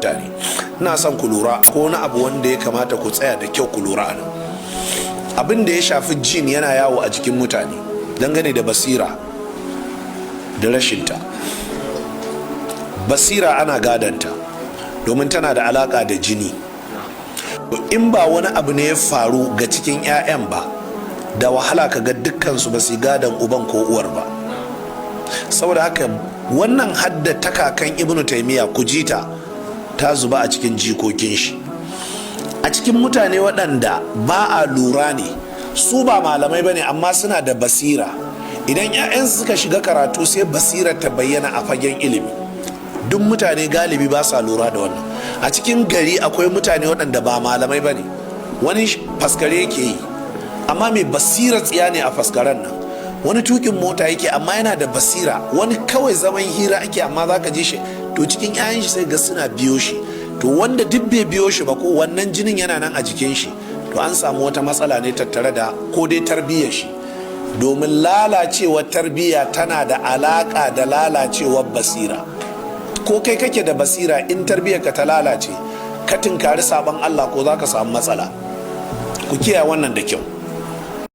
mutane. Ina son ku lura ko wani abu wanda ya kamata ku tsaya da kyau ku lura nan. Abin da ya shafi jin yana yawo a jikin mutane dangane da basira da rashinta. Basira ana gadanta domin tana da alaka da jini. In ba wani abu ne ya faru ga cikin 'ya'yan ba, da wahala ka ga dukkansu ba su gadon uban ko uwar ba. Saboda haka wannan hadda ta kakan Ibnu Taimiyya, ku ji ta, ta zuba a cikin jikokin shi. A cikin mutane waɗanda ba a lura ne, su ba malamai ba ne, amma suna da basira. Idan 'ya'yansu suka shiga karatu, sai basirar ta bayyana a fagen ilimi. Duk mutane galibi ba sa lura da wannan. A cikin gari akwai mutane waɗanda ba malamai ba ne. Wani faskare yake yi, amma mai basira tsiya ne a faskaren nan. Wani tukin mota yake, amma yana da basira. Wani kawai zaman hira ake, amma za ka ji shi. To, cikin 'ya'yan shi sai ga suna biyo shi. To, wanda duk bai biyo shi ba, ko wannan jinin yana nan a jikin shi, to an samu wata matsala ne tattare da ko dai tarbiyyar shi, domin lalacewar tarbiyya tana da alaka da lalacewar basira. Ko kai kake da basira, in tarbiyyar ka ta lalace, ka tinkari sabon Allah, ko za ka samu matsala. Ku kiyaye wannan da kyau.